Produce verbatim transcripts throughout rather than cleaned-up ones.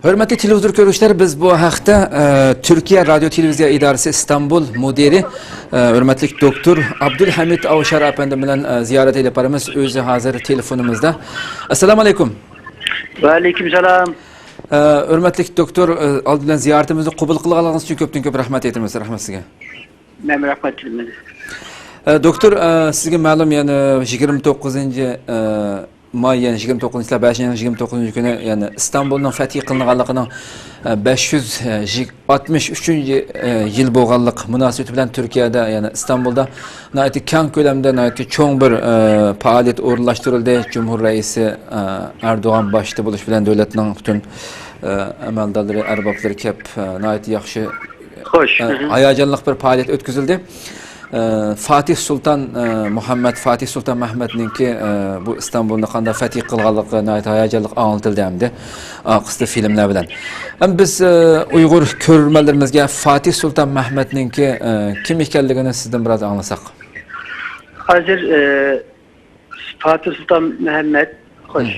ھۆرمەتلىك تېلېۋىزور كۆرۈشلەر، بىز بۇ ھەقتە، ئە، تۈركىيە رادىيو تېلېۋىزىيە ئىدارىسى ئىستانبۇل مۇدىرى، ئە، ھۆرمەتلىك دوكتور ئابدۇلھەمىد ئاۋشار ئەپەندىم بىلەن، ئە، زىيارەت ئېلىپ بارىمىز. ئۆزى ھازىر تېلېفونىمىزدا. ئەسسالامۇ ئەلەيكۇم. ۋەئەلەيكۇم سالام. ئە، ھۆرمەتلىك دوكتور، ئە، ئالدى بىلەن زىيارىتىمىزنى قوبۇل قىلغانلىقىڭىز ئۈچۈن كۆپتىن كۆپ رەھمەت ئېيتىمىز. رەھمەت سىزگە. مەن رەھمەت تىلەيمەن. ئە، دوكتور، ئە، سىزگە مەلۇم، يەنى يىگىرمە توققۇزىنچى، ئە، ماي، يەنى يىگىرمە توققۇزىنچى، بەشىنچى يىگىرمە توققۇزىنچى كۈنى، يەنى ئىستانبۇلنىڭ فەتھى قىلىنغانلىقىنىڭ، ئە، بەش يۈز ئاتمىش ئۈچىنچى، ئە، يىل بولغانلىق مۇناسىۋىتى بىلەن تۈركىيەدە، يەنى ئىستانبۇلدا ناھايىتى كەڭ كۆلەمدە، ناھايىتى چوڭ بىر، ئە، پائالىيەت ئورۇنلاشتۇرۇلدى. جۇمھۇر رەئىسى، ئە، ئەردوغان باشتا بولۇش بىلەن دۆلەتنىڭ پۈتۈن، ئە، ئەمەلدارلىرى، ئەربابلىرى كەپ، ئە، ناھايىتى ياخشى، خوش. ئە، ھاياجانلىق بىر پائالىيەت ئۆتكۈزۈلدى. ئە، فاتىھ سۇلتان، ئە، مۇھەممەد، فاتىھ سۇلتان مەھمەدنىڭكى، ئە، بۇ ئىستانبۇلنى قانداق فەتھى قىلغانلىقى ناھايىتى ھاياجانلىق ئاڭلىتىلدى ھەمدە ئارقىسىدا فىلىملەر بىلەن. ئەمدى بىز، ئە، ئۇيغۇر كۆرۈرمەنلىرىمىزگە فاتىھ سۇلتان مەھمەدنىڭكى، ئە، كىم ئىكەنلىكىنى سىزدىن بىراز ئاڭلىساق. ھازىر، ئە، فاتىھ سۇلتان مەھمەد، خوش.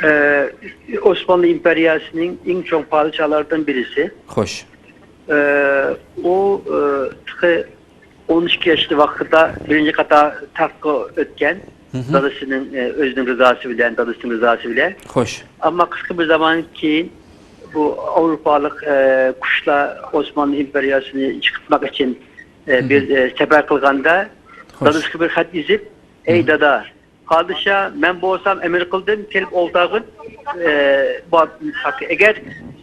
ئە، ئوسمانلى ئىمپېرىيەسىنىڭ ئەڭ چوڭ پادىشاھلاردىن بىرىسى. خوش. ئە، ئۇ، ئە، تېخى ئون ئىككى ياشلىق ۋاقتىدا بىرىنچى قاتار تەختكە ئۆتكەن. دادىسىنىڭ، ئە، ئۆزىنىڭ رىزاسى بىلەن، دادىسىنىڭ رىزاسى بىلەن. خوش. ئەمما قىسقا بىر زاماندىن كېيىن بۇ ئاۋروپالىق، ئە، كۈچلەر ئوسمانلى ئىمپېرىيەسىنى يىقىتماق ئۈچۈن، ئە، بىر، ئە، سەپەر قىلغاندا، خوش. دادىسىغا بىر خەت يېزىپ، ئەي دادا، پادىشاھ مەن بولسام ئەمىر قىلدىم، كېلىپ ئولتۇرغىن، ئە، بار-، ئەگەر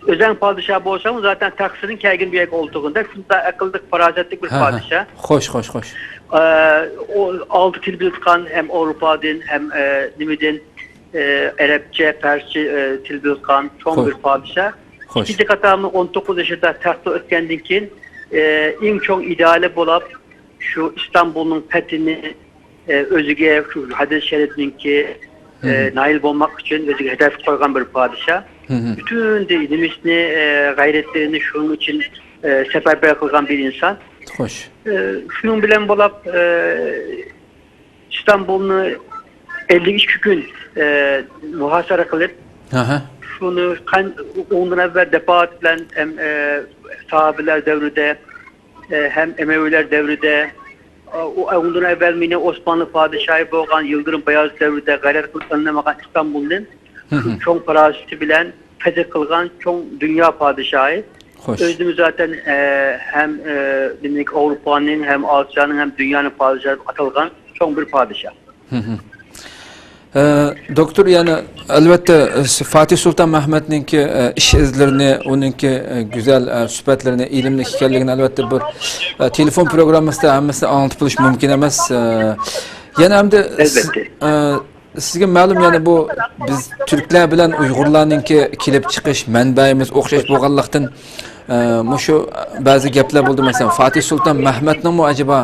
ئۆزەڭ پادىشاھ بولساڭ، زاتەن تەخسىدىن كەلگىن بۇ يەرگە ئولتۇرغىن دەپ، شۇنداق ئەقىللىق، پاراسەتلىك بىر پادىشاھ. خوش، خوش، خوش. ئە، ئۇ ئالتە تىل بىلىدىغان، ھەم ئاۋروپادىن، ھەم، ئە، نېمىدىن، ئە، ئەرەبچە، پەرسچە، ئە، تىل بىلىدىغان چوڭ بىر پادىشاھ. خوش. ئىككىنچى قاتارمۇ ئون توققۇز يېشىدا تەختتىن ئۆتكەندىن كېيىن، ئە، ئەڭ چوڭ ئىدىيەلى بولۇپ، شۇ ئىستانبۇلنىڭ پەتھىنى، ئە، ئۆزىگە شۇ ھەدىس شەرىپنىڭكى، ئە، نايىل بولماق ئۈچۈن ئۆزىگە ھەدەپ قويغان بىر پادىشاھ. پۈتۈن دى-، نېمىسىنى، ئە، غەيرەتلىرىنى شۇنىڭ ئۈچۈن، ئە، سەپەربەر قىلغان بىر ئىنسان. خوش. ئە، شۇنىڭ بىلەن بولاپ، ئە، ئىستانبۇلنى ئەللىك ئىككى كۈن، ئە، مۇھاسىرە قىلىپ، شۇنى قان-، ئۇنىڭدىن ئەۋۋەل دەپائەت بىلەن ھەم، ئە، ساھابىلەر دەۋرىدە، ئە، ھەم ئەمەۋىلەر دەۋرىدە، ئۇ، ئۇنىڭدىن ئەۋۋەل مېنى ئوسمانلى پادىشاھى بولغان يىلدىرىم بايازىت دەۋرىدە غەيرەت قىلىپ ئېلىنمىغان ئىستانبۇلدىن شۇ چوڭ پاراسىتى بىلەن پەتھ قىلغان چوڭ دۇنيا پادىشاھى. خوش. ئۆزىمۇ زاتەن، ئە، ھەم، ئە، دېمەك، ئاۋروپانىڭ، ھەم ئاسىيانىڭ، ھەم دۇنيانىڭ پادىشاھى دەپ ئاتالغان چوڭ بىر پادىشاھ. ئە، دوكتور، يەنى، ئەلۋەتتە، فاتىھ سۇلتان مەھمەتنىڭكى، ئە، ئىش ئىزلىرىنى، ئۇنىڭكى، ئە، گۈزەل، ئە، سۈپەتلىرىنى، ئىلىملىك ئىكەنلىكىنى، ئەلۋەتتە، بىر، ئە، تېلېفون پروگراممىسىدا ھەممىسىنى ئاڭلىتىپ بولۇش مۇمكىن ئەمەس. ئە، يەنە ئەمدى سىز، ئە، سىزگە مەلۇم، يەنە بۇ بىز تۈركلەر بىلەن ئۇيغۇرلارنىڭكى كېلىپ چىقىش مەنبەيىمىز ئوخشاش بولغانلىقتىن، ئە، مۇشۇ بەزى گەپلەر بولدى. مەسىلەن، فاتىھ سۇلتان مەھمەتنىڭمۇ ئەجەبا،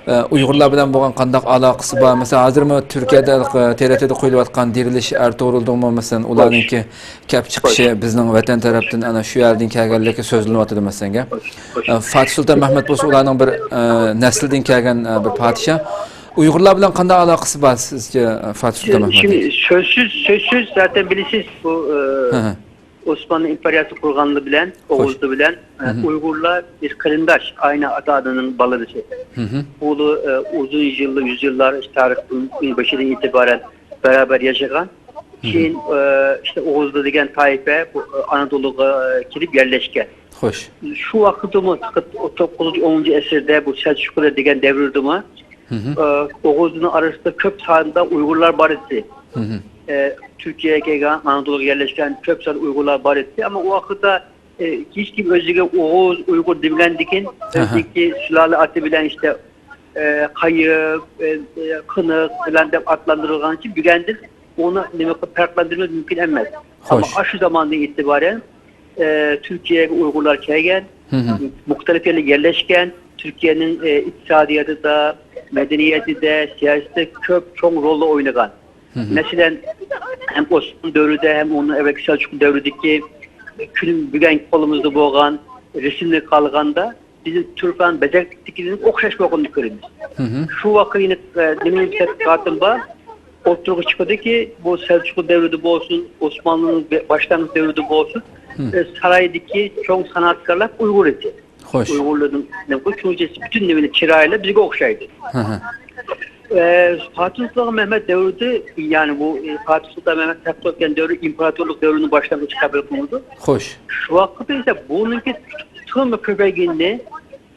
ئە، ئۇيغۇرلار بىلەن بولغان قانداق ئالاقىسى بار؟ مەسىلەن، ھازىرمۇ تۈركىيەدە، ئە، تېرېتېدا قويۇلۇۋاتقان دىرىلىش ئەرتۇغرۇلدىنمۇ، مەسىلەن، ئۇلارنىڭكى كەپ چىقىشى، بىزنىڭ ۋەتەن تەرەپتىن ئەنە شۇ يەردىن كەلگەنلىكى سۆزلىنىۋاتىدۇ، مەسىلەنگە. ئە، فاتىھ سۇلتان مەھمەت بولسا ئۇلارنىڭ بىر، ئە، نەسلىدىن كەلگەن، ئە، بىر پادىشاھ. ئۇيغۇرلار بىلەن قانداق ئالاقىسى بار سىزچە، ئە، فاتىھ سۇلتان مەھمەتنىڭ؟ شىمدى سۆزسىز، سۆزسىز زاتەن بىلىسىز، بۇ، ئە، ئوسمانلى ئىمپېرىيەسى قۇرغانلىقى بىلەن، ئوغۇزلار بىلەن، ئە، ئۇيغۇرلار بىر قېرىنداش، ئاينى ئاتا-ئانىنىڭ بالىلىرى. ئۇلار، ئە، ئۇزۇن يىللار، يۈز يىللار تارىخنىڭ بېشىدىن ئېتىبارەن بەرابەر ياشىغان. كېيىن، ئە، ئىشتە ئوغۇزلار دېگەن تائىپە بۇ، ئە، ئانادولۇغا، ئە، كېلىپ يەرلەشكەن. خوش. شۇ ۋاقىتتىمۇ، توققۇزىنچى، ئونىنچى ئەسىردە بۇ سەلچۇقلار دېگەن دەۋردىمۇ، ئە، ئوغۇزلارنىڭ ئارىسىدا كۆپ ساندا ئۇيغۇرلار بار ئىدى. ئە، تۈركىيەگە كەلگەن، ئانادولۇغا يەرلەشكەن كۆپ ساندا ئۇيغۇرلار بار ئىدى. ئەمما ئۇ ۋاقىتتا، ئە، ھېچكىم ئۆزىگە ئوغۇز، ئۇيغۇر دېمىگەندىكىن، ئۆزىنىڭكى سۇلالە ئاتى بىلەن ئىشتە، ئە، قايىپ، ئە، ئە، قىنىق بىلەن دەپ ئاتلاندۇرۇلغان ئۈچۈن بۈگۈندىن ئۇنى نېمە قىلىپ پەرقلەندۈرمەك مۇمكىن ئەمەس. ئەمما ئاشۇ زاماندىن ئېتىبارەن، ئە، تۈركىيەگە ئۇيغۇرلار كەلگەن، مۇختەلىپ يەرلەرگە يەرلەشكەن، تۈركىيەنىڭ، ئە، ئىقتىسادىياتىدا، مەدەنىيەتىدە، سىياسىتىدە كۆپ چوڭ رولنى ئوينىغان. مەسىلەن، ھەم ئوسمانلى دەۋرىدە، ھەم ئۇنىڭ ئەۋەلكى سەلچۇق دەۋرىدىكى كۈن بۈگۈنكى قولىمىزدا بولغان رەسىملەرگە قارىغاندا، بىزنىڭ تۇرپان بېزەكلىكىدىن ئوخشاش بولغىنىنى كۆرىمىز. شۇ ۋاقىت يەنە، ئە، نېمە تەتقىقاتىم بار. ئوتتۇرىغا چىقىدۇكى، بۇ سەلچۇقى دەۋرىدە بولسۇن، ئوسمانلىنىڭ بە-، باشلانغۇچ دەۋرىدە بولسۇن، ئە، سارايدىكى چوڭ سانائەتكارلار ئۇيغۇر ئىدى. خوش. ئۇيغۇرلاردىن، شۇنىڭ ئۈچۈن پۈتۈن نېمىنى، چىرايلار بىزگە ئوخشايدۇ. ھە، ھە. ئە، پاتىھ سۇلتان مەھمەت دەۋرىدە، يەنى بۇ، ئە، پاتىھ سۇلتان مەھمەت تەختكە ئۆتكەن دەۋرى ئىمپېراتورلۇق دەۋرىنىڭ باشلانغۇچى قەبۇل قىلىنىدۇ. خوش. شۇ ۋاقىتتا ئىسە بۇنىڭكى تېخىمۇ كۆپەيگىنىنى،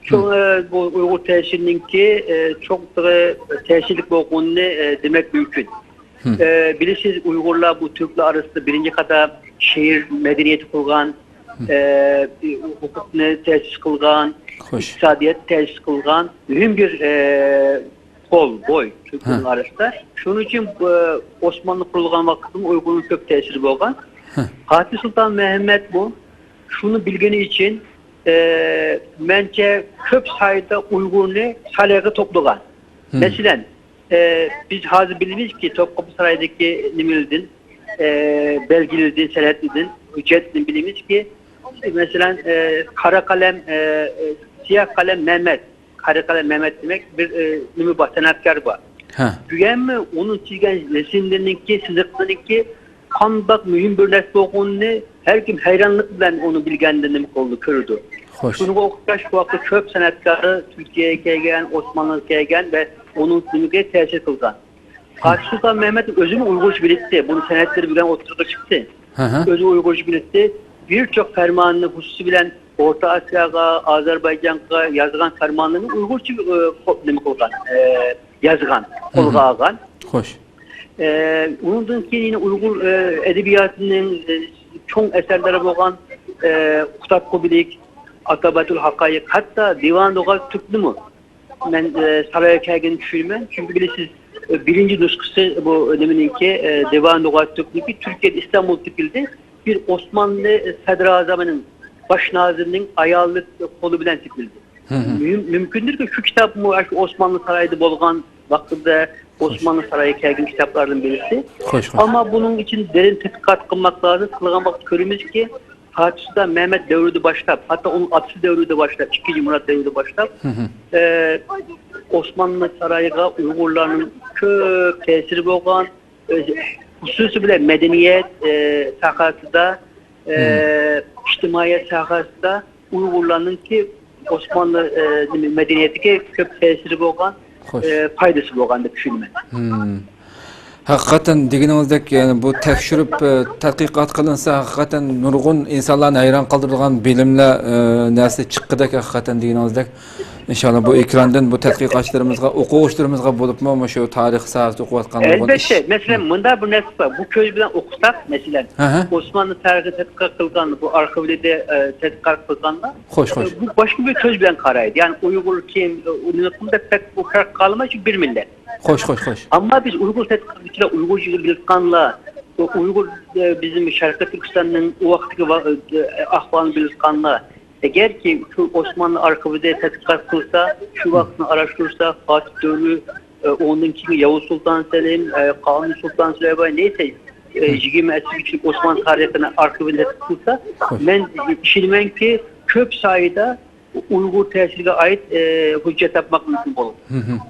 شۇ، ئە، بۇ ئۇيغۇر تەسىرىنىڭكى، ئە، چوڭ تېخى تەسىرلىك بولغىنىنى، ئە، دېمەك مۇمكىن. ئە، بىلىسىز، ئۇيغۇرلار بۇ تۈركلەر ئارىسىدا بىرىنچى قاتار شېئىر مەدەنىيىتى قۇرغان، ئە، ھوقۇقنى تەسىس قىلغان، خوش. ئىقتىسادىيەت تەسىس قىلغان مۇھىم بىر، ئە، قول، بوي تۈركلەرنىڭ ئارىسىدا. شۇنىڭ ئۈچۈن، ئە، ئوسمانلى قۇرۇلغان ۋاقىتتىمۇ ئۇيغۇرنىڭ كۆپ تەسىرى بولغان. پاتىھ سۇلتان مەھمەتمۇ شۇنى بىلگىنى ئۈچۈن، ئە، مەنچە كۆپ سايدا ئۇيغۇرنى سارايغا توپلىغان. مەسىلەن، ئە، بىز ھازىر بىلىمىزكى، توپقاپى سارايدىكى نېمىلىدىن، ئە، بەلگىلىدىن، سەنەدلىدىن، ھۆججەتتىن بىلىمىزكى، مەسىلەن، ئە، قارا قەلەم، ئە، ئە، سىياھ قەلەم مەمەت، قارا قەلەم مەمەت دېمەك بىر، ئە، نېمە بار، سەنئەتكار بار. ھە. بۈگۈنمۇ ئۇنىڭ چىزگەن رەسىملىرىنىڭكى، سىزىقلىرىنىڭكى قانداق مۇھىم بىر نەرسە بولغىنىنى ھەر كىم ھەيرانلىق بىلەن ئۇنى بىلگەندە نېمە قىلىدۇ، كۆرىدۇ. خوش. شۇنىڭغا ئوخشاش بۇ ۋاقىتتا كۆپ سەنئەتكارلار تۈركىيەگە كەلگەن، ئوسمانلىغا كەلگەن ۋە ئۇنىڭ نېمىگە تەسىر قىلغان. پاتىھ سۇلتان مەھمۇت ئۆزىمۇ ئۇيغۇرچە بىلەتتى. بۇنىڭ سەنئەتلىرى بۈگۈن ئوتتۇرىغا چىقتى. ھە، ھە. ئۆزى ئۇيغۇرچە بىلەتتى. بىر چوق پەرمانىنى خۇسۇسى بىلەن ئورتا ئاسىياغا، ئازەربايجانغا يازغان پەرمانلىرىنى ئۇيغۇرچە، ئە، قو-، نېمە قىلغان، ئە، يازغان، قولغا ئالغان. خوش. ئە، ئۇنىڭدىن كېيىن يەنە ئۇيغۇر، ئە، ئەدەبىياتىنىڭ، ئە، چوڭ ئەسەرلىرى بولغان، ئە، ئۇقتاپ قۇبىلىك، ئاتابەتۇل ھاقايىق، ھەتتا دىۋان لۇغات تۈركنىمۇ مەن، ئە، سارايغا كەلگىنىنى چۈشىنىمەن. چۈنكى بىلىسىز، ئە، بىرىنچى نۇسخىسى بۇ نېمىنىڭكى، ئە، دىۋان لۇغات تۈركنىڭكى تۈركىيەدە ئىستانبۇلدا تىكىلدى. بىر ئوسمانلى سەدرىئازىمىنىڭ، باش نازىرىنىڭ ئايالى قولى بىلەن تىكىلدى. مۇم-، مۇمكىندۇركى، شۇ كىتابمۇ شۇ ئوسمانلى سارايىدا بولغان ۋاقتىدا خوش. ئوسمانلى سارايىغا كەلگەن كىتابلاردىن بىرسى. خوش، خوش. ئەمما بۇنىڭ ئۈچۈن دېرىن تەتقىقات قىلماق لازىم. قىلغان ۋاقىت كۆرىمىزكى، پاتىھ سۇلتان مەمەت دەۋرىدە باشلاپ، ھەتتا ئۇنىڭ ئاتىسى دەۋرىدە باشلاپ، ئىككىنچى مۇرات دەۋرىدە باشلاپ، ئە، ئوسمانلى سارايىغا ئۇيغۇرلارنىڭ كۆپ تەسىرى بولغان، ئۆزى، خۇسۇسىي بىلەن مەدەنىيەت، ئە، ساھەسىدە، ئە، ئىجتىمائىيەت ساھەسىدە ئۇيغۇرلارنىڭكى ئوسمانلى، ئە، نېمە، مەدەنىيەتىگە كۆپ تەسىرى بولغان، خوش. ئە، پايدىسى بولغان دەپ چۈشىنىمەن. ھەقىقەتەن دېگىنىڭىزدەك، يەنى بۇ تەكشۈرۈپ، ئە، تەتقىقات قىلىنسا، ھەقىقەتەن نۇرغۇن ئىنسانلارنى ھەيران قالدۇرىدىغان بىلىملەر، ئە، نەرسە چىققۇدەك، ھەقىقەتەن دېگىنىڭىزدەك. ئىنشاللا بۇ ئېكراندىن بۇ تەتقىقاتچىلىرىمىزغا، ئوقۇغۇچىلىرىمىزغا بولۇپمۇ مۇشۇ تارىخ ساھەسىدە ئوقۇۋاتقان نۇرغۇن ئەلۋەتتە، ئىش-، مەسىلەن، مۇنداق بىر نەرسە بار. بۇ كۆز بىلەن ئوقۇساق، مەسىلەن، ھە، ھە. ئوسمانلى تارىخى تەتقىقات قىلغان، بۇ ئارخىۋلىرىدە، ئە، تەتقىقات قىلغانلار، خوش، خوش. ئە، بۇ باشقا بىر كۆز بىلەن قارايدۇ. يەنى ئۇيغۇر كىم، ئە، ئۇ نېمە قىلدى دەپ بەك ئۇ پەرق قالمايدۇ، شۇ بىر مىللەت. خوش، خوش، خوش. ئەمما بىز ئۇيغۇر تەتقىقاتچىلار، ئۇيغۇرچە بىلىدىغانلار، ئۇ ئۇيغۇر، ئە، بىزنىڭ شەرقىي تۈركىستاننىڭ ئۇ ۋاقىتتىكى ۋا-، ئە، ئەھۋالنى بىلىدىغانلار، ئەگەركى شۇ ئوسمانلى ئارخىۋىدا تەتقىقات قىلسا، شۇ ۋاقىتنى ئاراشتۇرسا، فاتىھ دەۋرى، ئە، ئۇنىڭدىن كېيىن ياۋۇز سۇلتان سەلىم، ئە، قانۇن سۇلتان سۇلەيمان، نەيسە، ئە، يىگىرمە ئەسىرگىچە ئوسمان تارىخىنى ئارخىۋىنى تەتقىق قىلسا، مەن ئىشىنىمەنكى، كۆپ سايدا ئۇيغۇر تەسىرىگە ئائىت، ئە، ھۆججەت تاپماق مۇمكىن بولىدۇ.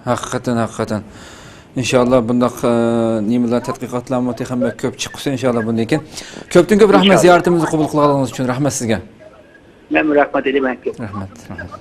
ھەقىقەتەن، ھەقىقەتەن. ئىنشاللا بۇنداق، ئە، نېمىلەر، تەتقىقاتلارمۇ تېخىمۇ كۆپ چىققۇسى، ئىنشاللا بۇندىن كېيىن. كۆپتىن كۆپ رەھمەت، ئىنشاللا. زىيارىتىمىزنى قوبۇل قىلغانلىقىڭىز ئۈچۈن رەھمەت سىزگە. مەنمۇ رەھمەت ئېيتىمەن. رەھمەت، رەھمەت.